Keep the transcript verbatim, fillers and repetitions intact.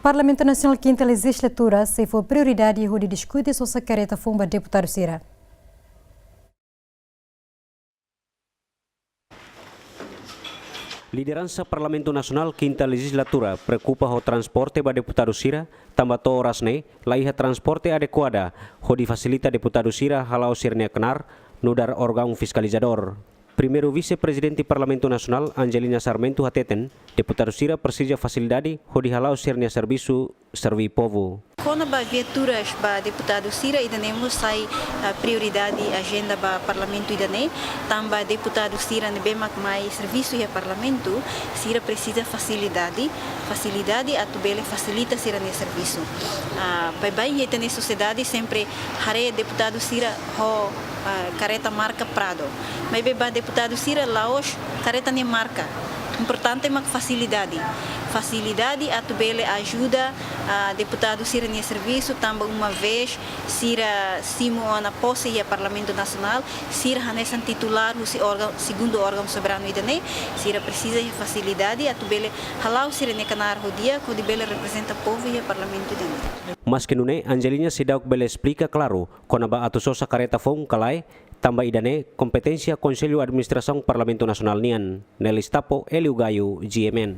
Parlamentu Nasionál Kinta Lejizlatura sei fó prioridade hodi diskute sosa kareta foun ba deputadu sira. Lideransa Parlamentu Nasionál Kinta Lejizlatura preokupa ho transporte ba deputadu sira, tanba to'o oras ne'e la iha transporte adekuada hodi fasilita deputadu sira hala'o sira-nia knaar nu'udar órgaun fiskalizadór. Primeiru Vise-Prezidente Parlamentu Nasionál, Angelina Sarmento, hateten deputadu sira presiza fasilidade hodi hala'o sira-nia servisu serví povu. Kona-ba viaturas ba deputadu sira, ida-ne'e mós sai, ah, prioridade ajenda ba parlamentu ida-ne'e, tanba deputadu sira ne'ebé mak mai servisu iha parlamentu, sira presiza fasilidade, fasilidade atu bele fasilita sira-nia servisu. Ah, baibain iha ita-nia sosiedade sempre haree deputadu sira ho, ah, kareta marka Prado. Maibé ba deputadu sira la'ós kareta nia marka. Importante mak fasilidade. Fasilidade atu bele ajuda, ah, deputadu sira-nia servisu, tanba uma vez sira simu ona pose iha Parlamentu Nasionál, sira hanesan titulár husi órgaun, segundu órgaun soberanu ida-ne'e, sira presiza iha fasilidade atu bele hala'o sira-nia knaar ho di'ak hodi bele reprezenta povu iha parlamentu ida-ne'e. Maski nune'e, Angelina seidauk bele esplika klaru kona-ba atu sosa kareta foun ka lae, tanba ida-ne'e kompeténsia Konsellu Administrasaun Parlamentu Nasionál nian. Nelis Tapo, Hélio Gaio, G M N.